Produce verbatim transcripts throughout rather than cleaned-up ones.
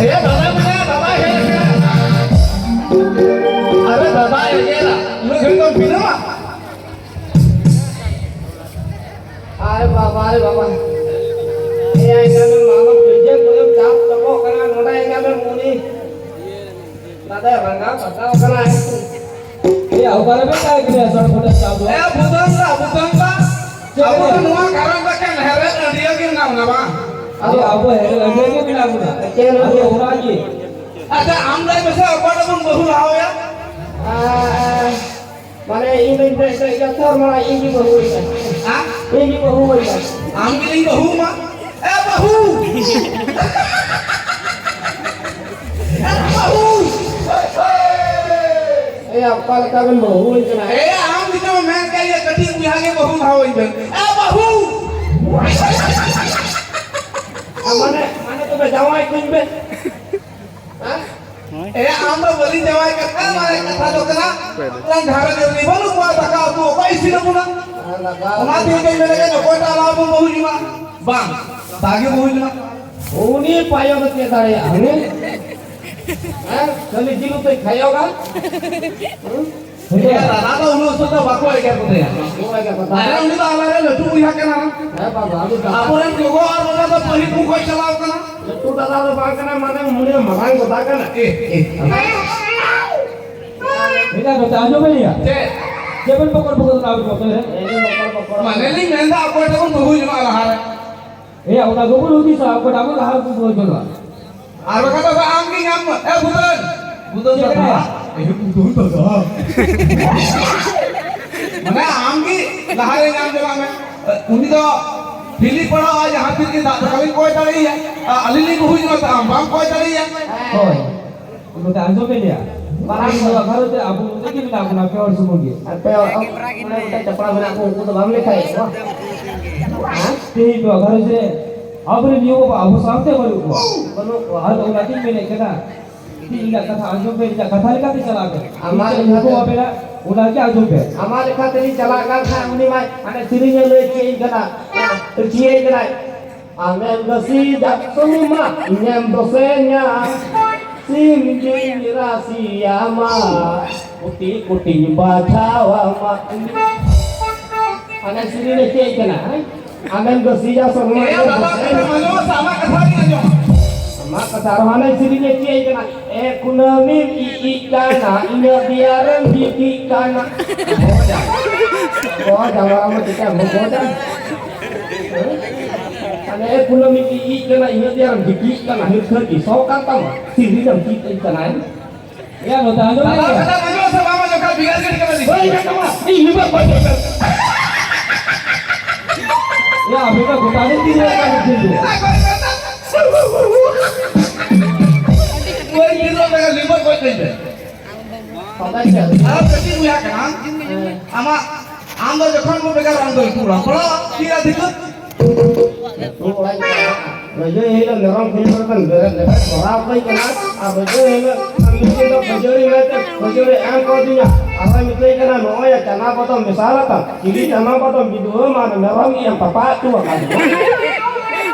ᱮ ᱫᱟᱫᱟ ᱢᱮᱱᱟᱭᱟ, ᱫᱟᱫᱟᱭ ᱦᱮᱡ ᱟᱠᱟᱱᱟ᱾ ᱟᱨᱮ ᱫᱟᱫᱟᱭ ᱮᱜᱮᱨᱟ, ᱩᱱᱟᱹᱜ ᱜᱷᱟᱹᱲᱤᱡ ᱫᱚᱢ ᱵᱤᱞᱚᱢᱟ? ᱟᱨᱮ ᱵᱟᱵᱟ ᱨᱮ ᱵᱟᱵᱟ, ᱮᱭᱟ ᱮᱸᱜᱟᱢᱮᱢ ᱢᱟᱢᱟ ᱯᱤᱸᱡᱟᱹ ᱠᱚᱨᱮᱢ ᱪᱟᱯ ᱪᱟᱯᱚᱜ ᱠᱟᱱᱟ, ᱱᱚᱰᱮ ᱮᱸᱜᱟᱢᱮᱢ ᱩᱱᱤ ᱫᱟᱫᱟ ᱨᱟᱸᱜᱟᱣ ᱠᱟᱴᱟᱣ ᱠᱟᱱᱟ᱾ ᱮᱭᱟ, ᱚᱠᱟᱨᱮ ᱢᱮᱛᱟᱭ ᱠᱟᱱᱟ ᱥᱚᱨ ᱠᱚᱴᱟ ᱪᱟᱯ ᱫᱚ? ᱮ ᱵᱩᱫᱷᱟᱹᱱ ᱫᱟ, ᱵᱩᱫᱷᱟᱹᱱ ᱫᱟ, ᱪᱮᱫ ᱟᱵᱚ ᱫᱚ ᱨᱮ? ᱱᱚᱣᱟ ᱜᱷᱟᱨᱚᱸᱡᱽ ᱫᱚ ᱮᱠᱮᱱ ᱦᱮᱨᱮᱞ ᱟᱹᱰᱤᱭᱟᱹ ᱜᱮ ᱢᱮᱱᱟᱜ ᱵᱚᱱᱟ ᱵᱟᱝ? ᱟᱫᱚ ᱟᱵᱚ ᱦᱮᱨᱮᱞ ᱟᱹᱰᱤᱭᱟᱹ ᱜᱮ ᱢᱮᱱᱟᱜ ᱵᱚᱱᱟ᱾ ᱮᱠᱮᱱ ᱟᱫᱚ ᱦᱮᱨᱮᱞ᱾ ᱚᱱᱟ ᱜᱮ᱾ ᱟᱪᱪᱷᱟ, ᱟᱢ ᱞᱟᱹᱭ ᱢᱮᱥᱮ, ᱚᱠᱚᱭ ᱴᱟᱜ ᱵᱚᱱ ᱵᱟᱹᱦᱩ ᱞᱟᱦᱟᱣᱟᱭᱟ? ᱟᱨ ᱢᱟᱱᱮ ᱤᱧ ᱫᱚᱧ ᱫᱮᱡ ᱫᱮᱡ ᱜᱮᱭᱟ ᱛᱚ, ᱢᱟᱱᱮ ᱤᱧ ᱜᱮ ᱵᱟᱹᱦᱩ ᱦᱩᱭ ᱠᱟᱱᱟ᱾ ᱦᱮᱸ? ᱤᱧ ᱜᱮ ᱵᱟᱹᱦᱩ ᱦᱩᱭ ᱠᱟᱱᱟ᱾ ᱟᱢ ᱜᱮ ᱤᱧ ᱵᱟᱹᱦᱩ ᱢᱟ᱾ ᱮ ᱵᱟᱹᱦᱩ! ᱮ ᱵᱟᱹᱦᱩ! ᱮᱭᱟ, ᱚᱠᱟ ᱞᱮᱠᱟ ᱵᱮᱱ ᱵᱟᱹᱦᱩ ᱦᱩᱭ ᱠᱟᱱᱟ? ᱮᱭᱟ, ᱟᱢ ᱜᱮ ᱪᱚ ᱢᱮᱱ ᱠᱟᱜ ᱤᱧ, ᱠᱟᱹᱴᱤᱡ ᱵᱚᱭᱦᱟ ᱜᱮ ᱵᱟᱹᱦᱩ ᱞᱟᱦᱟᱣᱟᱹᱧ ᱵᱮᱱ᱾ ᱮ ᱵᱟᱹᱦᱩ! ᱢᱟᱱᱮ, ᱢᱟᱱᱮ ᱛᱚᱵᱮ ᱡᱟᱶᱟᱭ ᱠᱟᱹᱧ ᱵᱮᱱ᱾ ᱦᱮᱸ? ᱮ, ᱟᱢ ᱫᱚ ᱵᱟᱹᱞᱤᱧ ᱡᱟᱶᱟᱭ ᱠᱟᱜ ᱢᱮᱭᱟ, ᱢᱟᱨᱮ ᱠᱟᱛᱷᱟ ᱫᱚ ᱠᱟᱱᱟ᱾ ᱟᱯᱱᱟᱨ ᱜᱷᱟᱨᱚᱸᱡᱽ ᱨᱮ ᱵᱟᱹᱱᱩᱜ ᱠᱚᱣᱟ, ᱫᱟᱠᱟ ᱩᱛᱩ ᱚᱠᱚᱭ ᱤᱥᱤᱱ ᱟᱵᱚᱱᱟ? ᱟᱨ ᱫᱟᱠᱟ ᱚᱱᱟ ᱛᱮᱜᱮ ᱢᱮᱱᱮᱫ ᱠᱟᱱ, ᱚᱠᱚᱭᱴᱟᱜ ᱟᱞᱟᱣ ᱵᱚᱱ ᱵᱟᱹᱦᱩ ᱡᱚᱝᱟ? ᱵᱟᱝ, ᱫᱟᱜᱮ ᱵᱟᱹᱦᱩ ᱡᱚᱝᱟ᱾ ᱩᱱᱤ ᱯᱟᱭᱚ ᱫᱚ ᱪᱮᱫ ᱫᱟᱲᱮᱭᱟᱜᱼᱟ? ᱦᱮᱸ? ᱦᱮᱸ? ᱠᱷᱟᱹᱞᱤ ᱡᱤᱞ ᱩᱛᱩᱭ ᱠᱷᱟᱭᱚᱜᱟ? ᱦᱮᱸ? ᱦᱮᱸ, ᱫᱟᱫᱟ ᱫᱚ ᱩᱱᱟᱹᱜ ᱩᱥᱟᱹᱨᱟ ᱫᱚ ᱵᱟᱠᱚ ᱮᱜᱮᱨ ᱠᱚ ᱛᱟᱦᱮᱸᱫ᱾ ᱵᱟᱠᱚ ᱮᱜᱮᱨ ᱠᱚ ᱛᱟᱦᱮᱸᱫ᱾ ᱟᱨ ᱩᱱᱤ ᱫᱚ ᱟᱞᱮ ᱨᱮᱱ ᱞᱟᱹᱴᱩ ᱵᱚᱭᱦᱟ ᱠᱟᱱᱟ᱾ ᱦᱮᱸ ᱵᱟᱵᱟ, ᱩᱱᱤ ᱫᱚ ᱟᱵᱚᱨᱮᱱ ᱜᱚᱜᱚ ᱟᱨ ᱵᱟᱵᱟ ᱫᱚ ᱯᱟᱹᱦᱤᱞ ᱠᱷᱚᱱ ᱠᱚ ᱪᱟᱞᱟᱣ ᱠᱟᱱᱟ᱾ ᱞᱟᱹᱴᱩ ᱫᱟᱫᱟ ᱫᱚ ᱵᱟᱝ ᱠᱟᱱᱟ, ᱢᱟᱱᱮ ᱩᱱᱤ ᱫᱚ ᱢᱟᱨᱟᱝ ᱫᱟᱫᱟ ᱠᱟᱱᱟ᱾ ᱮ, ᱮ᱾ ᱮᱴᱟᱜ ᱠᱟᱛᱷᱟ ᱟᱸᱡᱚᱢ ᱵᱮᱱ ᱭᱟ᱾ ᱪᱮᱫ? ᱪᱮᱫ ᱵᱮᱱ ᱵᱚᱠᱚᱨ ᱵᱚᱠᱚᱨ ᱠᱟᱱᱟ ᱟᱹᱵᱤᱱ ᱵᱚᱠᱚᱨ ᱨᱮ? ᱢᱟᱱᱮ ᱞᱤᱧ ᱢᱮᱱᱫᱟ, ᱚᱠᱚᱭ ᱴᱷᱮᱱ ᱵᱚᱱ ᱵᱟᱹᱦᱩ ᱡᱚᱝᱟᱜᱼᱟ ᱞᱟᱦᱟᱨᱮ? ᱮᱭᱟ, ᱚᱱᱟ ᱜᱮᱵᱚᱱ ᱦᱩᱫᱤᱥᱟ, ᱚᱠᱚᱭᱴᱟᱜ ᱵᱚᱱ ᱞᱟᱦᱟ ᱵᱚᱱ ᱵᱟᱹᱦᱩ ᱡᱚᱝᱟᱜᱼᱟ᱾ ᱟᱨ ᱵᱟᱠᱷᱟᱱ ᱫᱚ ᱟᱢ ᱜᱮ ᱧᱟᱢ ᱢᱮ᱾ ᱮ, ᱵᱩᱫᱷᱟᱹᱱ! ᱵᱩᱫᱷᱟᱹᱱ ᱪᱮᱫ ᱫᱟᱫᱟ᱾ ᱠᱟᱱᱟ? ᱮ, ᱵᱩᱫᱷᱟᱹᱱ ᱫᱟᱫᱟ᱾ ᱢᱟᱱᱮ, ᱟᱢ ᱜᱮ ᱞᱟᱦᱟᱨᱮ ᱧᱟᱢ ᱡᱚᱝᱟᱜ ᱢᱮ᱾ ᱩᱱᱤ ᱫᱚ ᱦᱤᱞᱤ ᱯᱟᱲᱟᱣ ᱟᱭ, ᱡᱟᱦᱟᱸ ᱛᱤᱱ ᱜᱮ ᱫᱟᱜ ᱫᱟᱠᱟ ᱞᱤᱧ ᱠᱚᱭ ᱫᱟᱲᱮᱭᱟᱭᱟ᱾ ᱟᱨ ᱟᱹᱞᱤᱧ ᱞᱤᱧ ᱵᱟᱹᱦᱩ ᱡᱚᱝᱟ, ᱟᱢ ᱵᱟᱢ ᱠᱚᱭ ᱫᱟᱲᱮᱭᱟᱭᱟ᱾ ᱦᱳᱭ᱾ ᱱᱚᱛᱮ ᱟᱸᱡᱚᱢ ᱵᱮᱱ ᱭᱟ᱾ ᱢᱟᱨᱟᱝ ᱱᱚᱣᱟ ᱜᱷᱟᱨᱚᱸᱡᱽ ᱨᱮ ᱟᱵᱚ ᱢᱚᱛᱚ ᱜᱮ ᱢᱮᱱᱟᱜ ᱵᱚᱱᱟ, ᱯᱮ ᱦᱚᱲ ᱥᱩᱢᱩᱝ ᱜᱮ᱾ ᱟᱨ ᱯᱮ ᱦᱚᱲ, ᱢᱟᱱᱮ, ᱢᱤᱫᱴᱟᱝ ᱪᱟᱯᱲᱟ ᱢᱮᱱᱟᱜ ᱠᱚ, ᱩᱱᱠᱩ ᱫᱚ ᱵᱟᱢ ᱞᱮᱠᱷᱟᱭᱮᱫ ᱠᱚᱣᱟ? ᱦᱮᱸ? ᱛᱮᱦᱮᱧ ᱱᱚᱣᱟ ᱜᱷᱟᱨᱚᱸᱡᱽ ᱨᱮ ᱟᱵᱚᱨᱮᱱ ᱭᱩ ᱵᱟᱵᱟ ᱟᱵᱚ ᱥᱟᱶᱛᱮ ᱵᱟᱹᱱᱩᱜ ᱠᱚᱣᱟ᱾ ᱵᱟᱹᱱᱩᱜ ᱠᱚᱣᱟ᱾ ᱟᱫᱚ ᱚᱱᱟᱛᱤᱧ ᱢᱮᱱᱮᱫ ᱠᱟᱱᱟ, ᱤᱧᱟᱹᱜ ᱠᱟᱛᱷᱟ ᱟᱸᱡᱚᱢ ᱵᱮᱱ, ᱤᱧᱟᱹᱜ ᱠᱟᱛᱷᱟ ᱞᱮᱠᱟᱛᱮ ᱪᱟᱞᱟᱜ ᱵᱮᱱ᱾ ᱟᱢᱟᱜ ᱤᱧ ᱴᱷᱮᱱ ᱞᱮᱠᱟᱛᱮ᱾ ᱩᱱᱠᱩ ᱟᱵᱮᱱᱟᱜ ᱚᱱᱟ ᱜᱮ ᱟᱸᱡᱚᱢ ᱵᱮᱱ᱾ ᱟᱢᱟᱜ ᱞᱮᱠᱟᱛᱮ ᱞᱤᱧ ᱪᱟᱞᱟᱜ ᱠᱟᱱ ᱠᱷᱟᱱ, ᱩᱱᱤ ᱢᱟᱭ ᱦᱟᱱᱮ ᱥᱮᱨᱮᱧᱮ ᱞᱟᱹᱭ ᱪᱮᱫ ᱟᱹᱧ ᱠᱟᱱᱟ, ᱪᱮᱫ ᱟᱹᱧ ᱠᱟᱱᱟᱭ᱾ ᱟᱢᱮᱢ ᱜᱟᱹᱥᱤ ᱡᱟᱹᱥᱩᱢᱟ, ᱤᱧᱮᱢ ᱫᱚᱥᱮᱧᱟ, ᱥᱤᱢ ᱡᱤᱞ ᱨᱟᱥᱤᱭᱟᱢᱟ, ᱠᱩᱴᱤ ᱠᱩᱴᱤᱧ ᱵᱟᱪᱷᱟᱣᱟᱢᱟ᱾ ᱟᱞᱮ ᱥᱮᱨᱮᱧ ᱨᱮ ᱪᱮᱫ ᱠᱟᱱᱟ, ᱦᱮᱸ? ᱟᱢᱮᱢ ᱫᱚᱥᱤᱭᱟ ᱥᱚᱨᱢᱟ, ᱮ ᱤᱧᱮᱢ ᱵᱟᱵᱟ, ᱫᱚᱥᱮᱧᱟ᱾ ᱠᱟᱛᱷᱟᱢ ᱟᱸᱡᱚᱢᱟ ᱥᱮ ᱟᱢᱟᱜ ᱠᱟᱛᱷᱟ ᱜᱤᱧ ᱟᱸᱡᱚᱢᱟ? ᱟᱢᱟᱜ ᱠᱟᱛᱷᱟ ᱟᱨᱦᱚᱸ ᱦᱟᱱᱮ ᱥᱮᱨᱮᱧ ᱨᱮ ᱪᱮᱫ ᱠᱟᱱᱟ? ᱮ ᱠᱩᱱᱟᱹᱢᱤᱢ ᱤᱡ ᱤᱡ ᱠᱟᱱᱟ, ᱤᱧᱟᱹᱜ ᱫᱮᱭᱟ ᱨᱮᱢ ᱜᱤᱛᱤᱡ ᱠᱟᱱᱟ᱾ ᱵᱚᱡᱟ᱾ ᱵᱚᱡᱟ, ᱢᱟᱨᱟᱝ ᱢᱟ ᱪᱮᱫ ᱮᱢ ᱵᱚᱡᱟ? ᱦᱮᱸ? ᱢᱟᱱᱮ ᱮ ᱠᱩᱱᱟᱹᱢᱤᱢ ᱤᱡ ᱤᱡ ᱠᱟᱱᱟ, ᱤᱧᱟᱹᱜ ᱫᱮᱭᱟ ᱨᱮᱢ ᱜᱤᱛᱤᱡ ᱠᱟᱱᱟ, ᱦᱤᱨᱠᱷᱟᱹ ᱜᱮ ᱥᱚ ᱠᱟᱱ ᱛᱟᱢᱟ, ᱥᱤᱨᱤᱡ ᱮᱢ ᱪᱮᱫ ᱟᱹᱧ ᱠᱟᱱᱟ, ᱦᱮᱸ? ᱮᱭᱟ, ᱱᱚᱛᱮ ᱟᱸᱡᱚᱢ ᱫᱟᱫᱟ, ᱢᱮ᱾ ᱠᱟᱛᱷᱟ ᱟᱸᱡᱚᱢ ᱥᱮ ᱵᱟᱢ ᱟᱸᱡᱚᱢ ᱠᱷᱟᱱ ᱵᱷᱮᱜᱟᱨ ᱜᱮ ᱴᱷᱤᱠᱟᱹᱱᱟ ᱫᱤ᱾ ᱦᱳᱭ, ᱢᱮᱛᱟᱢᱟ, ᱤᱧ ᱱᱤᱛᱚᱜ ᱵᱟᱹᱧ ᱟᱸᱡᱚᱢ᱾ ᱮᱭᱟ, ᱟᱯᱮ ᱫᱚ ᱜᱚᱴᱟ ᱫᱤᱱ ᱛᱤᱱ ᱨᱮ ᱠᱟᱹᱢᱤ ᱴᱷᱤᱠ ᱜᱮᱭᱟ? ᱵᱟᱹᱧ ᱧᱤᱨᱚᱜ ᱞᱮᱠᱟ ᱞᱤᱢᱵᱚᱨ ᱜᱚᱡ ᱠᱟᱹᱧ ᱯᱮ᱾ ᱟᱨ ᱠᱟᱹᱴᱤᱡ ᱵᱚᱭᱦᱟ ᱠᱟᱱᱟᱢ᱾ ᱟᱢᱟᱜ, ᱟᱢ ᱫᱚ ᱡᱚᱠᱷᱚᱱ ᱵᱚ ᱵᱮᱜᱟᱨ, ᱟᱢ ᱫᱚ ᱞᱟᱹᱴᱩ ᱦᱚᱲ᱾ ᱠᱚᱲᱟ, ᱛᱤ ᱨᱮ ᱫᱤᱠᱩ᱾ ᱞᱟᱹᱴᱩ ᱠᱚᱲᱟᱧ ᱪᱟᱞᱟᱜᱼᱟ᱾ ᱨᱚᱡᱚ ᱦᱤᱞᱳᱜ ᱢᱮᱨᱚᱢ ᱠᱷᱩᱞ ᱠᱚᱨᱮ ᱵᱮᱨᱮᱫ ᱞᱮᱵᱮᱫ ᱠᱚᱨᱟᱣ ᱠᱟᱹᱧ ᱠᱟᱱᱟ᱾ ᱟᱨ ᱨᱚᱡᱚ ᱦᱤᱞᱳᱜ ᱢᱤᱫ ᱫᱤᱱ ᱫᱚ ᱠᱷᱟᱹᱡᱟᱹᱲᱤ ᱢᱮᱱᱛᱮ ᱠᱷᱟᱹᱡᱟᱹᱲᱤ ᱮᱢ ᱠᱟᱣᱫᱤᱧᱟ᱾ ᱟᱨᱦᱚᱸᱭ ᱢᱮᱛᱟᱹᱧ ᱠᱟᱱᱟ, "ᱱᱚᱜᱼᱚᱭ ᱪᱟᱱᱟ ᱵᱟᱫᱟᱢ ᱢᱮᱥᱟᱞ ᱟᱠᱟᱱ, ᱪᱤᱞᱤ ᱪᱟᱱᱟ ᱵᱟᱫᱟᱢ ᱵᱤᱫᱩᱣᱟᱹ ᱢᱟ ᱢᱮᱨᱚᱢ ᱜᱮ ᱮᱢ ᱛᱟᱯᱟ ᱦᱚᱪᱚ ᱟᱠᱟᱫᱤᱧᱟ?"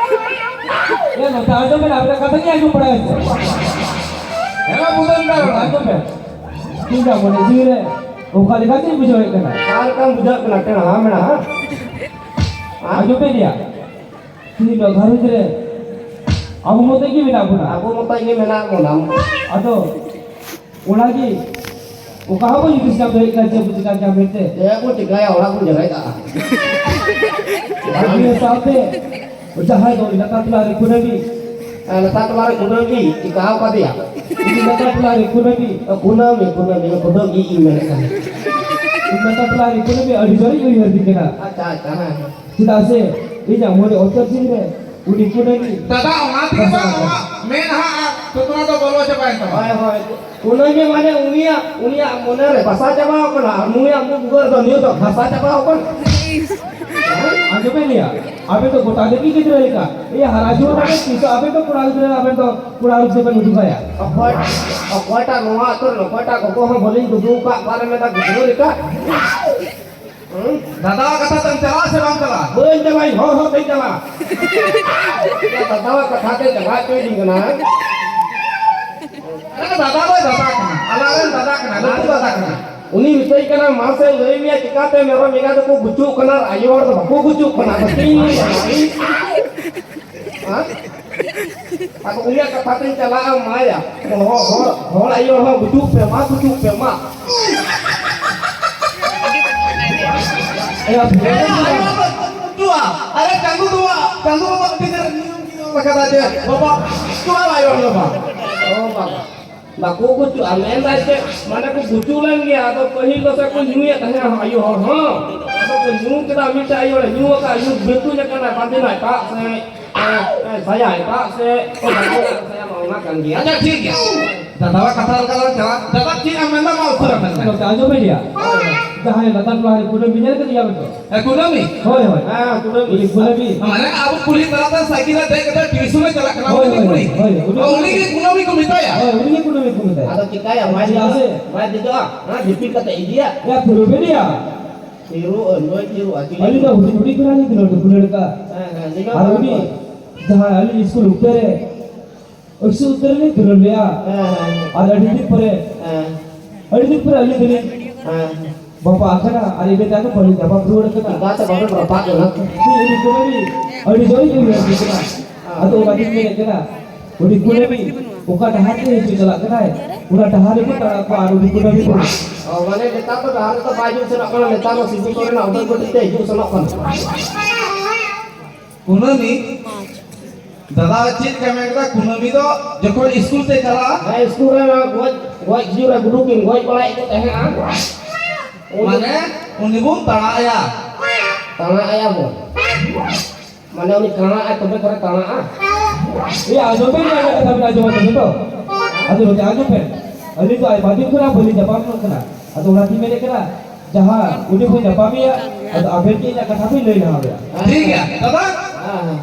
ᱮ, ᱱᱚᱛᱮ ᱟᱸᱡᱚᱢ ᱢᱮ, ᱟᱯᱮ ᱠᱟᱛᱷᱟ ᱜᱮ ᱟᱸᱡᱚᱢ ᱵᱟᱲᱟᱭᱟ ᱥᱮ? ᱦᱮᱸ, ᱵᱩᱫᱷᱟᱹᱣ ᱢᱮ᱾ ᱟᱸᱡᱚᱢ ᱢᱮ᱾ ᱤᱧᱟᱜ ᱢᱚᱱᱮ ᱡᱤᱣᱤ ᱨᱮ ᱚᱠᱟ ᱞᱮᱠᱟ ᱪᱚᱧ ᱵᱩᱡᱷᱟᱹᱣᱮᱫ ᱠᱟᱱᱟ᱾ ᱚᱠᱟ ᱞᱮᱠᱟᱢ ᱵᱩᱡᱷᱟᱹᱣᱮᱫ ᱠᱟᱱᱟ? ᱴᱮᱲᱟ ᱢᱮᱲᱟ, ᱦᱮᱸ? ᱟᱸᱡᱚᱢ ᱯᱮ ᱜᱮᱭᱟ᱾ ᱛᱮᱦᱮᱧ ᱫᱚ ᱜᱷᱟᱨᱚᱸᱡᱽ ᱨᱮ ᱟᱵᱚ ᱢᱚᱛᱚ ᱜᱮ ᱢᱮᱱᱟᱜ ᱵᱚᱱᱟ᱾ ᱟᱵᱚ ᱢᱚᱛᱚ ᱜᱮ ᱢᱮᱱᱟᱜ ᱵᱚᱱᱟ᱾ ᱟᱫᱚ ᱚᱱᱟ ᱜᱮ ᱚᱠᱟ ᱦᱚᱸ ᱵᱟᱹᱧ ᱦᱩᱫᱤᱥ ᱧᱟᱢ ᱫᱟᱲᱮᱭᱟᱜ ᱠᱟᱱᱟ, ᱪᱮᱫ ᱵᱚ ᱪᱤᱠᱟ ᱠᱮᱭᱟ ᱢᱮᱱᱛᱮ᱾ ᱪᱮᱫ ᱵᱚ ᱪᱤᱠᱟᱭᱟ, ᱚᱲᱟᱜ ᱵᱚᱱ ᱡᱟᱸᱜᱟᱭ ᱠᱟᱜᱼᱟ᱾ ᱟᱨ ᱱᱤᱭᱟᱹ ᱥᱟᱶᱛᱮ ᱡᱟᱦᱟᱸᱭ ᱫᱚ ᱞᱟᱛᱟᱨ ᱴᱚᱞᱟ ᱨᱮ ᱠᱩᱱᱟᱹᱢᱤ᱾ ᱦᱮᱸ, ᱞᱟᱛᱟᱨ ᱴᱚᱞᱟ ᱨᱮ ᱠᱩᱱᱟᱹᱢᱤ ᱪᱤᱠᱟᱣ ᱠᱟᱫᱮᱭᱟ? ᱩᱱᱤ ᱞᱟᱛᱟᱨ ᱴᱚᱞᱟ ᱨᱮ ᱠᱩᱱᱟᱹᱢᱤ᱾ ᱚ, ᱠᱩᱱᱟᱹᱢᱤ, ᱠᱩᱱᱟᱹᱢᱤ, ᱠᱩᱱᱟᱹᱢᱤ ᱤᱧ ᱢᱮᱱᱮᱫ ᱠᱟᱱᱟ᱾ ᱩᱱᱤ ᱞᱟᱛᱟᱨ ᱴᱚᱞᱟ ᱨᱮ ᱠᱩᱱᱟᱹᱢᱤ ᱟᱹᱰᱤ ᱡᱳᱨᱤᱧ ᱩᱭᱦᱟᱹᱨ ᱫᱤ ᱠᱟᱱᱟ᱾ ᱟᱪᱪᱷᱟ, ᱟᱪᱪᱷᱟ, ᱦᱮᱸ, ᱦᱮᱸ᱾ ᱪᱮᱫᱟᱜ ᱥᱮ ᱤᱧᱟᱜ ᱢᱚᱱᱮ ᱚᱱᱛᱚᱨ ᱡᱤᱣᱤ ᱨᱮ ᱩᱱᱤ ᱠᱩᱱᱟᱹᱢᱤ᱾ ᱫᱟᱫᱟ, ᱚᱱᱟ ᱛᱮᱜᱮ ᱵᱟᱝ ᱟᱢᱟᱜ ᱢᱮᱫᱦᱟ ᱟᱨ ᱛᱩᱛᱱᱟ ᱫᱚ ᱵᱚᱞᱚ ᱪᱟᱵᱟᱭᱮᱱ ᱛᱟᱢᱟ᱾ ᱦᱳᱭ, ᱦᱳᱭ᱾ ᱠᱩᱱᱟᱹᱢᱤ ᱢᱟᱱᱮ ᱩᱱᱤᱭᱟᱜ, ᱩᱱᱤᱭᱟᱜ ᱢᱚᱱᱮ ᱨᱮ ᱵᱟᱥᱟ ᱪᱟᱵᱟᱣ ᱠᱟᱱᱟ, ᱟᱨ ᱱᱩᱭᱟᱜ ᱢᱩ ᱵᱷᱩᱜᱟᱹᱜ ᱨᱮᱫᱚ ᱱᱤᱭᱟᱹ ᱫᱚ ᱜᱷᱟᱥᱟ ᱪᱟᱵᱟᱣ ᱠᱟᱱᱟ᱾ ᱟᱸᱡᱚᱢ ᱯᱮ ᱞᱟᱹᱭᱟ, ᱟᱵᱮᱱ ᱫᱚ ᱜᱚᱴᱟ ᱜᱮ ᱜᱤᱫᱽᱨᱟᱹ ᱞᱮᱠᱟ᱾ ᱤᱭᱟᱹ ᱦᱟᱨᱟ ᱡᱩᱣᱟᱹᱱ ᱟᱵᱮᱱ, ᱛᱤᱥ ᱦᱚᱸ ᱟᱵᱮᱱ ᱫᱚ ᱠᱚᱲᱟ ᱜᱤᱫᱽᱨᱟᱹ, ᱟᱵᱮᱱ ᱫᱚ ᱠᱚᱲᱟ ᱨᱩᱯ ᱫᱚᱵᱮᱱ ᱩᱫᱩᱜᱟᱭᱟ᱾ ᱚᱠᱚᱭ, ᱚᱠᱚᱭᱴᱟᱜ ᱱᱚᱣᱟ ᱟᱹᱛᱩ ᱨᱮᱱ ᱚᱠᱚᱭᱴᱟᱜ ᱜᱚᱜᱚ ᱦᱚᱸ ᱵᱟᱹᱞᱤᱧ ᱫᱩᱫᱩ ᱟᱠᱟᱫ ᱠᱚᱣᱟ ᱨᱮ ᱢᱮᱱᱫᱟ ᱜᱤᱫᱽᱨᱟᱹ ᱞᱮᱠᱟ? ᱦᱩᱸ? ᱫᱟᱫᱟᱣᱟᱜ ᱠᱟᱛᱷᱟ ᱛᱮᱢ ᱪᱟᱞᱟᱜᱼᱟ ᱥᱮ ᱵᱟᱢ ᱪᱟᱞᱟᱜᱼᱟ? ᱵᱟᱹᱧ ᱪᱟᱞᱟᱜᱼᱟ, ᱤᱧ ᱦᱚᱲ ᱦᱚᱸ ᱵᱟᱹᱧ ᱪᱟᱞᱟᱜᱼᱟ᱾ ᱫᱟᱫᱟᱣᱟᱜ ᱠᱟᱛᱷᱟ ᱛᱮ ᱪᱟᱞᱟᱜ ᱦᱚᱪᱚᱭᱤᱧ ᱠᱟᱱᱟ᱾ ᱟᱨᱮ, ᱫᱟᱫᱟ ᱫᱚᱭ ᱫᱟᱫᱟ ᱠᱟᱱᱟ, ᱟᱞᱟᱝ ᱨᱮᱱ ᱫᱟᱫᱟ ᱠᱟᱱᱟ, ᱞᱟᱹᱴᱩ ᱫᱟᱫᱟ ᱠᱟᱱᱟ᱾ ᱩᱱᱤ ᱢᱮᱛᱟᱹᱧ ᱠᱟᱱᱟ, "ᱢᱟᱥᱮ ᱞᱟᱹᱭ ᱢᱮᱭᱟ, ᱪᱤᱠᱟᱛᱮ ᱢᱮᱨᱚᱢ ᱮᱸᱜᱟ ᱫᱚᱠᱚ ᱜᱩᱪᱩᱜ ᱠᱟᱱᱟ ᱟᱨ ᱟᱭᱳ ᱦᱚᱲ ᱫᱚ ᱵᱟᱠᱚ ᱜᱩᱪᱩᱜ ᱠᱟᱱᱟ?" ᱟᱫᱚ ᱪᱮᱫ ᱤᱧ ᱞᱟᱹᱭᱟ? ᱦᱮᱸ? ᱟᱫᱚ ᱩᱱᱤᱭᱟᱜ ᱠᱟᱛᱷᱟ ᱛᱮᱧ ᱪᱟᱞᱟᱜᱼᱟ, ᱢᱟᱭᱟ᱾ ᱦᱚᱲ, ᱦᱚᱲ, ᱦᱚᱲ ᱟᱭᱳ ᱦᱚᱲ ᱜᱩᱡᱩᱜ ᱯᱮ, ᱢᱟ ᱜᱩᱡᱩᱜ ᱯᱮ, ᱢᱟ᱾ ᱮᱭᱟ, ᱟᱨᱮ ᱪᱟᱸᱫᱩ ᱫᱚ, ᱪᱟᱸᱫᱩ ᱵᱟᱵᱟ ᱠᱟᱹᱴᱤᱡ ᱮ ᱧᱩᱢ ᱠᱟᱫᱟ ᱡᱮ, ᱵᱟᱵᱟ, ᱪᱩᱣᱟ ᱟᱭᱳ ᱦᱚᱲ ᱵᱟᱵᱟ᱾ ᱚ ᱵᱟᱵᱟ᱾ ᱵᱟᱠᱚ ᱜᱩᱡᱩᱜᱼᱟ, ᱢᱮᱱᱫᱟᱭ ᱪᱮᱫ, ᱢᱟᱱᱮ ᱠᱚ ᱜᱩᱡᱩᱜ ᱞᱮᱱ ᱜᱮᱭᱟ, ᱟᱫᱚ ᱯᱟᱹᱦᱤᱞ ᱫᱚ ᱥᱮ ᱠᱚ ᱧᱩᱭᱮᱫ ᱛᱟᱦᱮᱸᱱᱟ ᱟᱭᱳ ᱦᱚᱲ ᱦᱚᱸ᱾ ᱟᱫᱚ ᱠᱚ ᱧᱩ ᱠᱮᱫᱟ, ᱢᱤᱫᱴᱮᱡ ᱟᱭᱳ ᱦᱚᱲᱮ ᱧᱩ ᱟᱠᱟᱫ, ᱧᱩ ᱵᱮᱛᱩᱧ ᱟᱠᱟᱱᱟ, ᱵᱟᱸᱫᱮᱱᱟ ᱮᱴᱟᱜ ᱥᱮᱫ, ᱮ, ᱮ, ᱥᱟᱭᱟ ᱮᱴᱟᱜ ᱥᱮᱫ, ᱚ, ᱵᱟᱸᱫᱮᱱᱟ ᱥᱟᱭᱟ ᱢᱟ ᱚᱱᱟ ᱠᱟᱱ ᱜᱮᱭᱟ᱾ ᱟᱪᱪᱷᱟ, ᱴᱷᱤᱠ ᱜᱮᱭᱟ᱾ ᱫᱟᱫᱟᱣᱟᱜ ᱠᱟᱛᱷᱟ ᱞᱮᱠᱟ ᱞᱟᱝ ᱪᱟᱞᱟᱜ᱾ ᱫᱟᱫᱟ, ᱪᱮᱫ ᱮᱢ ᱢᱮᱱᱫᱟ? ᱢᱟ ᱩᱥᱟᱹᱨᱟ ᱢᱮᱱ ᱢᱮ᱾ ᱜᱚᱢᱠᱮ, ᱟᱸᱡᱚᱢ ᱢᱮ ᱜᱮᱭᱟ᱾ ᱡᱟᱦᱟᱸᱭ ᱞᱟᱛᱟᱨ ᱴᱚᱞᱟ ᱨᱮ ᱠᱩᱰᱟᱹᱢ ᱵᱤᱱ ᱧᱮᱞ ᱠᱟᱫᱮᱭᱟ ᱵᱮᱱ ᱛᱚ? ᱦᱮᱸ, ᱠᱩᱰᱟᱹᱢᱤ᱾ ᱦᱳᱭ, ᱦᱳᱭ᱾ ᱦᱮᱸ, ᱠᱩᱰᱟᱹᱢᱤ᱾ ᱩᱱᱤ ᱠᱩᱰᱟᱹᱢᱤ᱾ ᱢᱟᱱᱮ ᱟᱵᱚ ᱠᱩᱞᱦᱤ ᱛᱟᱞᱟᱛᱮ ᱥᱟᱭᱠᱮᱞ ᱨᱮ ᱫᱮᱡ ᱠᱟᱛᱮ ᱴᱤᱭᱩᱥᱚᱱᱮ ᱪᱟᱞᱟᱜ ᱠᱟᱱᱟ, ᱦᱳᱭ, ᱩᱱᱤ ᱦᱳᱭ, ᱠᱩᱲᱤ᱾ ᱦᱳᱭ, ᱩᱱᱤ ᱟᱨ ᱩᱱᱤ ᱜᱮ ᱠᱩᱰᱟᱹᱢᱤ ᱠᱚ ᱢᱮᱛᱟᱭᱟ᱾ ᱦᱳᱭ, ᱩᱱᱤ ᱜᱮ ᱠᱩᱰᱟᱹᱢᱤ ᱠᱚ ᱢᱮᱛᱟᱭᱟ᱾ ᱟᱫᱚ ᱪᱤᱠᱟᱭᱟ? ᱵᱟᱭ ᱪᱮᱫᱟᱜ ᱫᱮᱡᱚᱜᱼᱟ᱾ ᱥᱮ? ᱵᱟᱭ ᱫᱮᱡᱚᱜᱼᱟ᱾ ᱦᱮᱸ, ᱫᱤᱯᱤᱞ ᱠᱟᱛᱮ ᱤᱫᱤᱭᱟ᱾ ᱭᱟ, ᱯᱷᱤᱨ ᱵᱮᱱ ᱤᱫᱤᱭᱟ᱾ ᱛᱤᱨᱩ, ᱱᱩᱭ ᱛᱤᱨᱩ, ᱟᱹᱠᱤᱞ ᱟᱹᱞᱤᱧ ᱫᱚ ᱦᱩᱰᱤᱧ ᱦᱩᱰᱤᱧ ᱠᱷᱚᱱᱟᱜ ᱞᱤᱧ ᱫᱩᱞᱟᱹᱲ, ᱫᱩᱞᱟᱹᱲ ᱠᱟᱜᱼᱟ᱾ ᱦᱮᱸ, ᱦᱮᱸ, ᱱᱤᱭᱟᱹ ᱟᱨ ᱢᱟ ᱩᱱᱤ ᱦᱳᱭ᱾ ᱡᱟᱦᱟᱸ ᱟᱹᱞᱤᱧ ᱥᱠᱩᱞ ᱩᱛᱟᱹᱨ ᱨᱮ, ᱥᱠᱩᱞ ᱩᱛᱟᱹᱨ ᱨᱮ ᱞᱤᱧ ᱫᱩᱞᱟᱹᱲ ᱞᱮᱜᱼᱟ᱾ ᱦᱮᱸ, ᱦᱮᱸ, ᱦᱮᱸ᱾ ᱟᱨ ᱟᱹᱰᱤ ᱫᱤᱱ ᱯᱚᱨᱮ, ᱦᱮᱸ᱾ ᱟᱹᱰᱤ ᱫᱤᱱ ᱯᱚᱨᱮ ᱟᱹᱞᱤᱧ ᱫᱚᱞᱤᱧ ᱦᱮᱸ᱾ ᱵᱟᱯᱟ ᱟᱠᱟᱱᱟ ᱟᱨ ᱤᱧ ᱵᱮᱴᱟ ᱫᱚ ᱵᱟᱹᱞᱤᱧ ᱧᱟᱯᱟᱢ ᱨᱩᱣᱟᱹᱲ ᱠᱟᱱᱟ᱾ ᱪᱤᱠᱟᱹᱛᱮ ᱵᱟᱵᱮᱱ ᱨᱟᱯᱟᱜ ᱞᱮᱱᱟ? ᱩᱱᱤ ᱩᱱᱤ ᱠᱩᱲᱤ ᱟᱹᱰᱤ ᱡᱳᱨ ᱤᱧ ᱩᱭᱦᱟᱹᱨ ᱠᱮᱫ ᱠᱤᱱᱟ᱾ ᱟᱫᱚ ᱚᱱᱟ ᱛᱤᱧ ᱢᱮᱱᱮᱫ ᱠᱟᱱᱟ, ᱩᱱᱤ ᱠᱩᱲᱤ ᱚᱠᱟ ᱰᱟᱦᱟᱨ ᱛᱮ ᱦᱤᱡᱩᱜ ᱪᱟᱞᱟᱜ ᱠᱟᱱᱟᱭ, ᱚᱱᱟ ᱰᱟᱦᱟᱨ ᱨᱮᱠᱚ ᱛᱟᱲᱟᱢ ᱠᱚ ᱟᱨ ᱩᱱᱤ ᱠᱩᱲᱤ ᱠᱚ᱾ ᱚ, ᱢᱟᱱᱮ ᱱᱮᱛᱟᱨ ᱫᱚ ᱰᱟᱦᱟᱨ ᱨᱮᱫᱚ ᱵᱟᱭ ᱦᱤᱡᱩᱜ ᱥᱮᱱᱚᱜ ᱠᱟᱱᱟ, ᱱᱮᱛᱟᱨ ᱫᱚ ᱥᱤᱵᱩ ᱥᱚᱨᱮᱱᱟᱜ ᱩᱰᱟᱹᱱ ᱜᱟᱹᱰᱤ ᱛᱮ ᱦᱤᱡᱩᱜ ᱥᱮᱱᱚᱜ ᱠᱟᱱᱟ᱾ ᱠᱩᱱᱟᱹᱢᱤ, ᱫᱟᱫᱟ ᱪᱮᱫ ᱞᱮᱠᱟ ᱢᱮᱱ ᱠᱮᱫᱟ? ᱠᱩᱱᱟᱹᱢᱤ ᱫᱚ ᱡᱚᱠᱷᱚᱱ ᱥᱠᱩᱞ ᱛᱮ ᱪᱟᱞᱟᱜᱼᱟ᱾ ᱦᱮᱸ, ᱥᱠᱩᱞ ᱨᱮ ᱜᱚᱡ, ᱜᱚᱡ ᱠᱷᱤᱡᱩᱨ ᱨᱮ ᱜᱩᱰᱩ ᱠᱤᱱ ᱜᱚᱡ ᱵᱟᱲᱟᱭᱮᱫ ᱠᱚ ᱛᱟᱦᱮᱸᱜᱼᱟ᱾ ᱩᱱ ᱢᱟᱱᱮ ᱩᱱᱤ ᱵᱚᱱ ᱛᱟᱲᱟᱭᱟ᱾ ᱛᱟᱲᱟᱭᱟ ᱵᱚᱱ᱾ ᱢᱟᱱᱮ ᱩᱱᱤ ᱠᱟᱬᱟᱜ ᱟᱭ ᱛᱚᱵᱮ ᱛᱷᱚᱲᱟ ᱠᱟᱬᱟᱜᱼᱟ᱾ ᱮᱭ, ᱟᱸᱡᱚᱢ ᱯᱮ, ᱤᱧᱟᱜ ᱠᱟᱛᱷᱟ ᱵᱮᱱ ᱟᱸᱡᱚᱢᱟ ᱛᱚᱵᱮ ᱛᱚ? ᱟᱸᱡᱚᱢ ᱯᱮ, ᱟᱸᱡᱚᱢ ᱯᱮ᱾ ᱟᱹᱞᱤᱧ ᱫᱚ ᱟᱭᱢᱟ ᱫᱤᱱ ᱠᱷᱚᱱᱟᱜ ᱵᱟᱹᱞᱤᱧ ᱧᱟᱯᱟᱢ ᱠᱟᱱᱟ᱾ ᱟᱫᱚ ᱚᱱᱟᱛᱤᱧ ᱢᱮᱱᱮᱫ ᱠᱟᱱᱟ, ᱡᱟᱦᱟᱸ ᱩᱱᱤ ᱵᱚᱱ ᱧᱟᱯᱟᱢᱮᱭᱟ, ᱟᱫᱚ ᱟᱵᱮᱱ ᱜᱮ ᱤᱧᱟᱜ ᱠᱟᱛᱷᱟ ᱵᱮᱱ ᱞᱟᱹᱭ ᱞᱟᱦᱟ ᱟᱵᱮᱱ᱾ ᱴᱷᱤᱠ ᱜᱮᱭᱟ, ᱫᱟᱫᱟ᱾ ᱦᱮᱸ, ᱦᱮᱸ᱾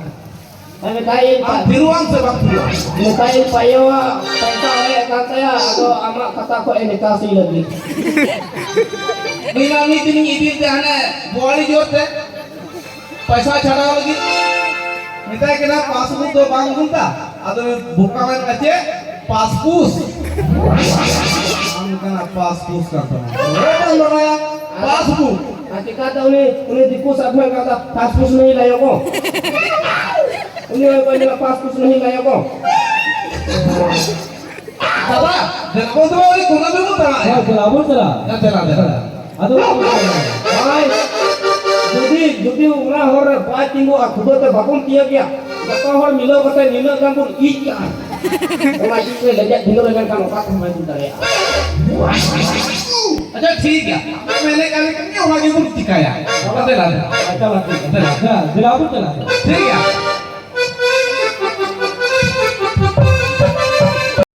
ᱟᱨ ᱢᱮᱛᱟᱭᱟᱹᱧ ᱟᱢ ᱯᱟ- ᱛᱷᱤᱨᱚᱜ ᱟᱢ ᱥᱮ ᱵᱟᱢ ᱛᱷᱤᱨᱚᱜᱼᱟ? ᱢᱮᱛᱟᱭᱟᱹᱧ ᱯᱟᱭᱚᱣᱟᱜ ᱯᱚᱭᱥᱟ ᱦᱮᱡ ᱟᱠᱟᱱ ᱛᱟᱭᱟ, ᱟᱫᱚ ᱟᱢᱟᱜ ᱠᱷᱟᱛᱟ ᱠᱷᱚᱱ ᱮ ᱱᱤᱠᱟᱥᱤ ᱞᱟᱹᱜᱤᱫ᱾ ᱱᱩᱭ ᱢᱟ ᱩᱱᱤ ᱛᱤᱱᱤᱧ ᱤᱫᱤ ᱞᱮᱫᱮ ᱦᱟᱱᱮ ᱵᱚᱣᱟᱲᱤ ᱡᱳᱨ ᱛᱮ ᱯᱚᱭᱥᱟ ᱪᱷᱟᱰᱟᱣ ᱞᱟᱹᱜᱤᱫ᱾ ᱢᱮᱛᱟᱭ ᱠᱟᱱᱟ, "ᱯᱟᱥᱵᱩᱠ ᱫᱚ ᱵᱟᱝ ᱠᱟᱱ ᱛᱟ?" ᱟᱫᱚ ᱱᱩᱭ ᱵᱚᱠᱟ ᱢᱮᱱ ᱠᱟᱱᱟ, "ᱪᱮᱫ? ᱯᱟᱥᱯᱩᱥ?" ᱟᱢ ᱠᱟᱱᱟ ᱯᱟᱥᱯᱩᱥ ᱠᱟᱱ ᱛᱟᱢᱟ᱾ ᱚᱠᱚᱭ ᱵᱟᱝ ᱵᱟᱲᱟᱭᱟ? ᱯᱟᱥᱵᱩᱠ᱾ ᱟᱨ ᱪᱤᱠᱟᱹᱛᱮ ᱩᱱᱤ, ᱩᱱᱤ ᱫᱤᱠᱩ ᱥᱟᱵ ᱢᱮ ᱠᱟᱱᱟ, ᱯᱟᱥᱯᱩᱥ ᱱᱟᱦᱤ ᱞᱟᱭᱚᱜᱚ᱾ ᱩᱱᱤ ᱦᱚᱸ ᱚᱠᱚᱭ ᱢᱮᱱᱟ, ᱯᱟᱥᱯᱩᱥ ᱱᱟᱦᱤ ᱞᱟᱭᱚᱜᱚ᱾ ᱫᱟᱫᱟ, ᱫᱮᱞᱟ ᱵᱚᱱ ᱫᱚ ᱟᱹᱰᱤ ᱠᱚᱢᱟ ᱵᱮᱵᱚᱱ ᱫᱟᱬᱟᱭᱟ᱾ ᱦᱳᱭ, ᱫᱮᱞᱟ ᱵᱚᱱ ᱪᱟᱞᱟᱜᱼᱟ᱾ ᱦᱮᱸ, ᱫᱮᱞᱟ, ᱫᱮᱞᱟ᱾ ᱟᱫᱚ ᱵᱟᱭ, ᱡᱩᱫᱤ, ᱡᱩᱫᱤ ᱚᱱᱟ ᱦᱚᱨ ᱨᱮ ᱵᱟᱭ ᱛᱤᱸᱜᱩᱜᱼᱟ, ᱠᱷᱩᱫᱟᱹ ᱛᱮ ᱵᱟᱵᱚᱱ ᱛᱤᱭᱟᱹᱜ ᱜᱮᱭᱟ᱾ ᱡᱚᱛᱚ ᱦᱚᱲ ᱢᱤᱞᱟᱹᱣ ᱠᱟᱛᱮ ᱱᱤᱱᱟᱹᱜ ᱜᱟᱱ ᱵᱚᱱ ᱤᱡ ᱠᱟᱜᱼᱟ᱾ ᱚᱱᱟ ᱤᱡ ᱨᱮ ᱞᱮᱸᱡᱮᱫ ᱵᱷᱤᱸᱫᱟᱹᱲ ᱞᱮᱱᱠᱷᱟᱱ ᱚᱠᱟ ᱠᱚᱦᱚᱸ ᱵᱟᱭ ᱵᱩᱡᱽ ᱫᱟᱲᱮᱭᱟᱜᱼᱟ᱾ ᱟᱪᱪᱷᱟ, ᱴᱷᱤᱠ ᱜᱮᱭᱟ᱾ ᱟᱯᱮ ᱢᱮᱱᱮᱫ ᱠᱟᱱ ᱞᱮᱠᱟ ᱜᱮ ᱚᱱᱟ ᱜᱮᱵᱚᱱ ᱪᱤᱠᱟᱹᱭᱟ᱾ ᱫᱮᱞᱟ, ᱫᱮᱞᱟ᱾ ᱟᱪᱪᱷᱟ, ᱢᱟ ᱴᱷᱤᱠ ᱜᱮᱭᱟ᱾ ᱫᱮᱞᱟ᱾ ᱫᱮᱞᱟ, ᱫᱮᱞᱟ ᱵᱚᱱ ᱪᱟᱞᱟᱜᱼᱟ᱾ ᱴᱷᱤᱠ ᱜᱮᱭᱟ᱾